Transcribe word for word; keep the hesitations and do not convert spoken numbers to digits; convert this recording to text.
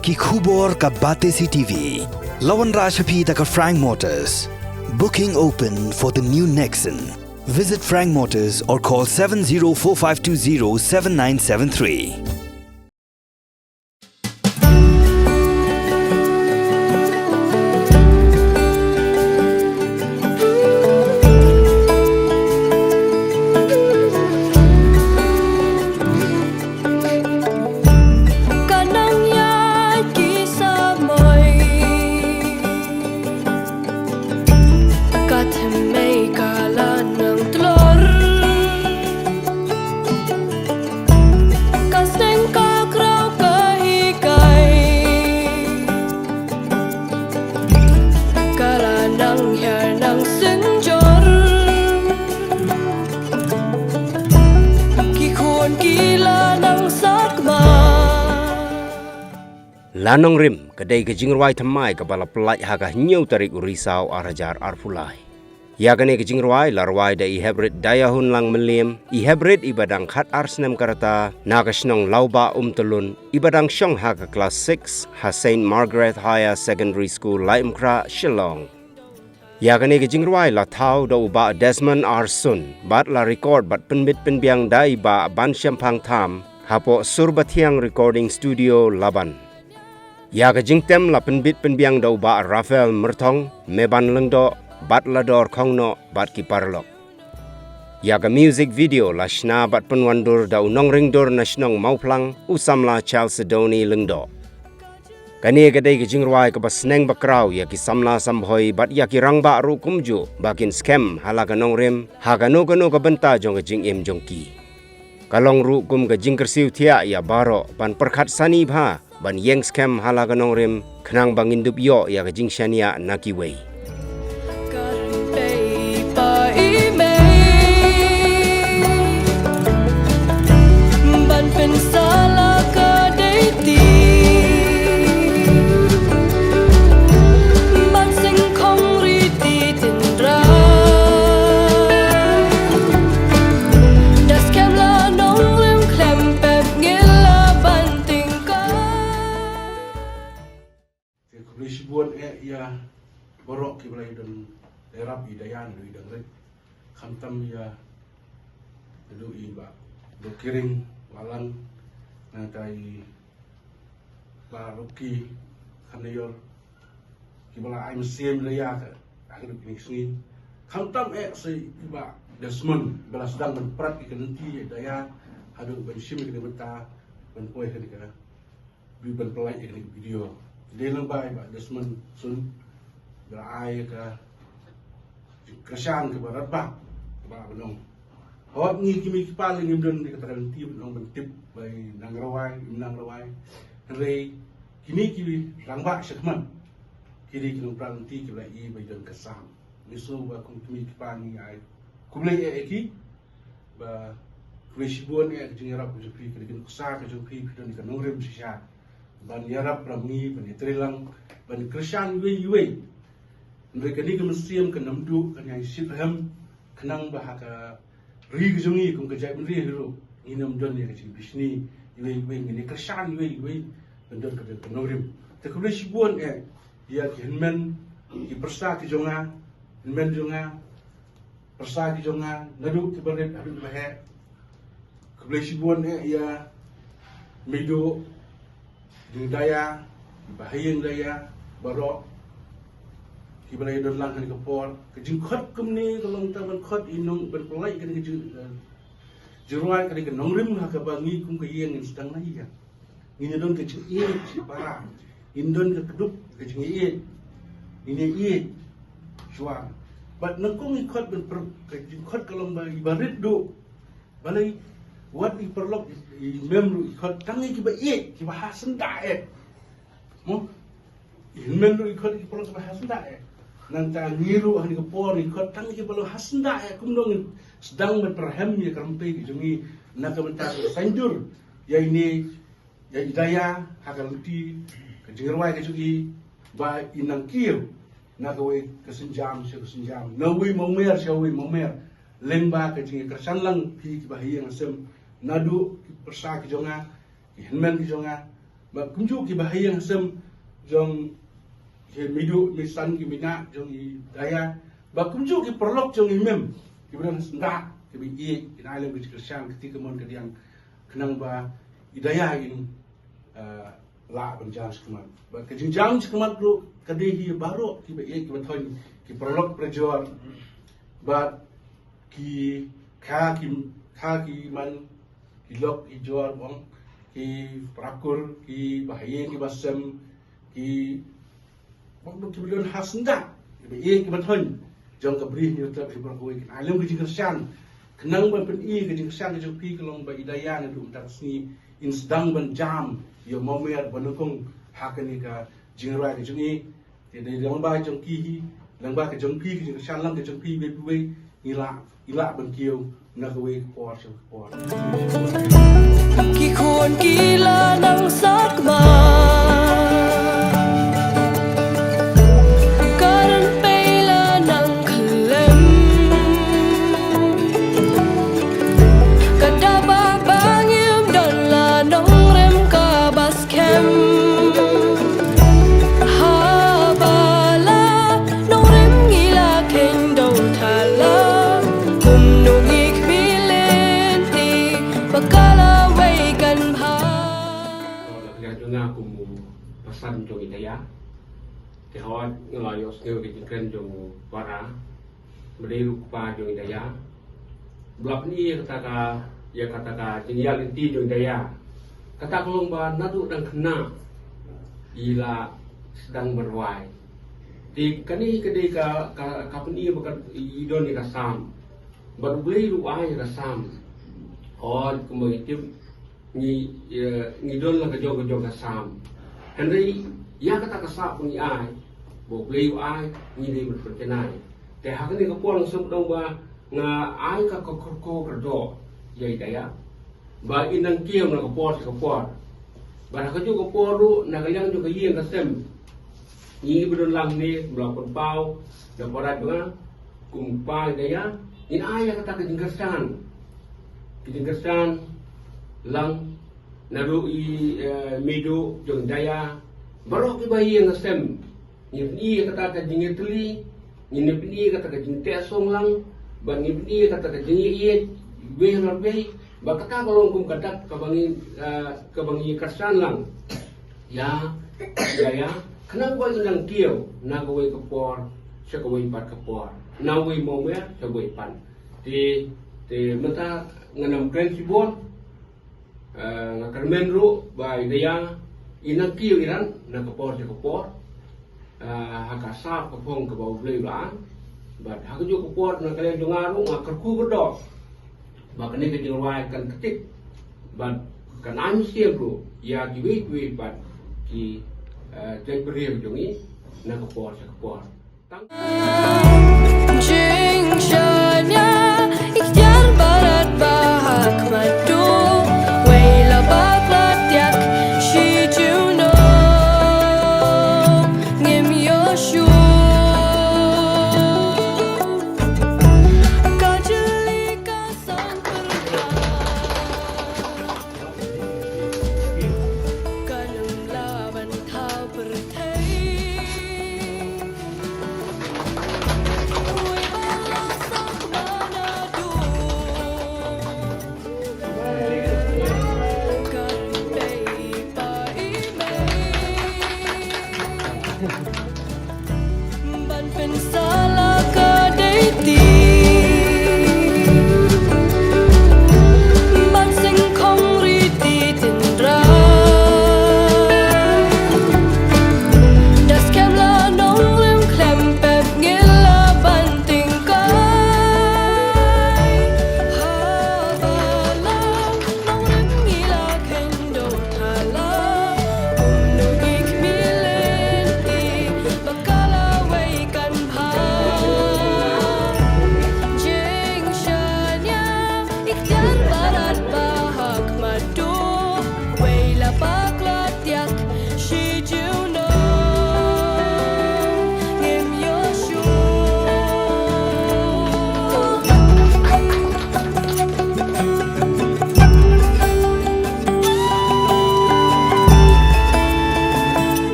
Ki khubor ka Batesi T V. La wanrah sha phi da ka Frank Motors. Booking open for the new Nexon. Visit Frank Motors or call seven zero four five two zero seven nine seven three. Ka nang ïaid ki samoi, ka thymmei ka la nang tlor. Ka sneng ka kraw ka hikai, ka la nang hiar nang synjor. Ki khun ki la nang sakma. La Nongrim ka dei ka jingrwai thymmai kaba la pyllait ha ka hynñiew tarik u Risaw ar hajar arphew lai. Ïa kane ka jingrwai la rwai da i Heprit Dayahun Langmylliam, i Heprit iba dang khatar snem ka rta, na ka shnong Lawbah Umtylun, iba dang shong ha ka klas six ha Saint Margaret Higher Secondary School, Laitumkhrah, Shillong. Ïa kane ka jingrwai la thaw da u Bah Desmond R Sun, bad la record bad pynbit pynbiang da i Bah Banshemphang Tham, hapoh Surbathiang Recording Studio, Laban. Ïa ka jingtem la pynbit pynbiang da u Bah Raphael Myrthong, Meban Lyngdoh, bad Lador Khongnoh, bad ki paralok. Ïa ka music video la shna bad pynwandur da u nongringdur na shnong Mawphlang, u samla Charles Sedoni Lyngdoh. Kane ka dei ka jingrwai kaba sneng ba kraw ïa ki samla samhoi bad ïa ki rangbah ruh kumjuh ba kin skhem ha la ka nongrim ha kano kano ka bynta jong ka jingim jong ki. Ka long ruh kum ka jingkyrsiew thiah ïa baroh ban pyrkhat sani bha ban ïeng skhem ha la ka nongrim khnang ba ngin dup ïoh ïa ka jingshaniah na kiwei. Ban pynsala ka dei ti, ban seng khong ri ti tynrai. Da skhem la nongrim khlem pep ngin la ban tyngkai. Te khublei shibun eh ïa baroh kiba la ïadon ïarap ïa i Daya naduh i dang rit. Khamtam ïa naduh i Bah Dokiring Wahlang, nangta i Bah Rocky Khanaior, kiba la ai mynsiem ïa i Daya ha kine ki sngi. Khamtam eh sa i Bah Desmond, ba la sdang ban prat ïa ka lynti ïa i Daya haduh ban shim ïa kane ka bynta ban poi ha kane ka, ban pyllait ïa kane ka video. Dei lang ba i Bah Desmond Sun ba la ai ïa ka jingkyrshan kaba radbah, kaba la ban ong. Hooid, ngi ki mei ki pa lei ngim don ïa kata ka lynti ban ong ban tip ba i nang rwai, im nang rwai. Hynrei kine ki rangbah shakhmat, ki dei ki nongpyrshah lynti kiba la ïohi ba i don ka sam. Ngi sngew ba kum ki mei ki pa ngi ai khublei eh ïa ki. Ba khublei shibun eh ka jingïarap ka jong phi, ka dei ka nuksa ka jong phi, phi don ka nongrim shisha ban ïarap ram ngi, ban ïatreilang, ban kyrshan iwei iwei. Hynrei kane ka mynsiem kan ym duh, kan ïai shitrhem, khnang ba ha ka ri ka jong ngi kum ka jaitbynriew hi ruh ngin ym don ïa ka jingbishni iwei iwei, ngin ïa kyrshan iwei iwei ban don ka, ka nongrim. Te khublei shibun eh ïa ki hynmen ki pyrsa ki jong nga, hynmen jong nga, pyrsa ki jong nga, naduh kiba rit haduh kiba heh. Khublei shibun eh ïa Meiduh, Ding Daya, Bah Haïing Daya, baroh kiba la ïadon lang ha kane ka por. Ka jingkhot kumne ka long tang ban khot ïa nong, ban pynlait kane ka jing, eh, jingrwai, kane ka nongrim ha kaba ngi kum ka ïing ngin sdang na ïa. Ngin ïa don ka jingïeit shipara. Ngin don ka kdup ka jingïeit. Ngin ïa ïeit shuwa. Bad nyngkong i khot ban pynlait, ka jingkhot ka long ba iba rit duh. Balei, wat i paralok, i mem ruh i khot tang ïa kiba ïeit, kiba ha syndah eh. Mo? I hynmen ruh i khot ïa ki paralok kiba ha syndah eh. Nangta ngi ruh ha kane ka por ngi khot tang ïa kiba long ha syndah eh, kumno ngin sdang ban pyrhem ïa ka rympei ka jong ngi na ka bynta ka saiñdur ïa ine, ïa i Daya ha ka lynti ka jingrwai ka jong i, ba i nang kiew na kawei ka sienjam sha ka sienjam, na uwei mawmer sha uwei mawmer. Lyngba ka jingïakyrshan lang phi kiba ha ïing ha sem, naduh ki pyrsa ki jong nga, ki hynmen ki jong nga, Ba kumjuh ki bahaïing hasem jong ki meiduh meisan ki mei-ngat jong i Daya. Ba kumjuh ki paralok jong i Mem kiba don ha syndah kiba ïeit, kin ai lem ka jingkyrshan kti kamon kadiang khnang ba i Daya in, eh, lah ban jam shakhmat. Ba ka jingjam shakhmat ruh ka dei hi baroh kiba ïeit kiba thoiñ, ki paralok parajor. Ba ki kha ki kha ki man ki lok ki jor bong, ki parakur, ki bahaïing ki basem, ki bong duk ki bilon ha syndah, kiba ïeit kiba thoiñ jong ka Bri Hynñiewtrep hi baroh kawei, kin ai lem ka jingkyrshan khnang ban pyni ka jingkyrshan ka jong phi ka long ba i Daya naduh mynta ka sngi in sdang ban jam ïa u mawmer ba nyngkong ha kane ka jingrwai ka jong i. Te dei lyngba jong ki hi, lyngba ka jong phi, ka jingkyrshan lang ka jong phi, iwei pa iwei, ngi lah, ngi lah ban kiew na kawei ka por sha ka por. Ki khun ki la nang sakma, ka rynpei la nang khlem. Ka daba ba ngim don la nongrim kaba skhem. Haba la nongrim ngi la kheiñ dong thala, kumno ngi khmih lynti ba ka lawei kan bha. Nga kum u pasan jong i Daya. Te hooid nga la ïohsngew ka jingkren jong u para ba dei ruh u kpa jong i Daya. Ba la pyni ïa kata ka, ïa kata ka jingïaid lynti jong i Daya. Kata ka long ba naduh dang khynnah i la sdang ban rwai. Te kane ka dei ka, ka, ka pyni ba ka, i don ïa ka sam. Bad U Blei ruh u ai ïa ka sam. Hooid, kumba ngi tip ngi, eh, ngi don la ka jong ka jong ka sam. Hynrei ïa kata ka sap ba ngi ai, ba U Blei u ai, ngi dei ban pynjanai. Te ha kane ka por nga sngewdong ba nga ai ka, ka kyrkhu kyrdoh ïa i Daya ba in nang kiew na ka por sha ka por. Bad ha kajuh ka por ruh na ka liang jong ka ïing ka sem, ngi ba don lang ne, ba la pynpaw da para jong nga kum u kpa i Daya, ngin ai ïa kata ka jingkyrshan, ka jingkyrshan lang naduh i, eh, meiduh jong i Daya, baroh kiba ïeng ha sem. Ngin pyni ïa kata ka jingïatylli, ngin pyni ïa kata ka jingteh song lang, bad ngin pyni ïa kata ka jingïeit iwei halor iwei. Bad kata ka long kum ka dak kaba ngi, eh, kaba ngi kyrshan lang ïa, ïa, ïa, khnang ba in nang kiew na kawei ka por sha kawei pat ka por, na uwei u mawmer sha uwei pat. Te, te mynta ngan ym kren shibun. Eh, nga kyrmen ruh ba i Daya in nang kiew i Ran na ka por sha ka por. Eh, ha ka sap ka phong kaba U Blei u la ai. Bad ha kajuh ka por na ka liang jong nga ruh nga kyrkhu kyrdoh ba kane ka jingrwai kan ktieh bad kan ai mynsiem ruh ïa kiwei kiwei pat ki, eh, jaitbynriew jong ngi na ka por sha ka por. Tang. Jingshaniah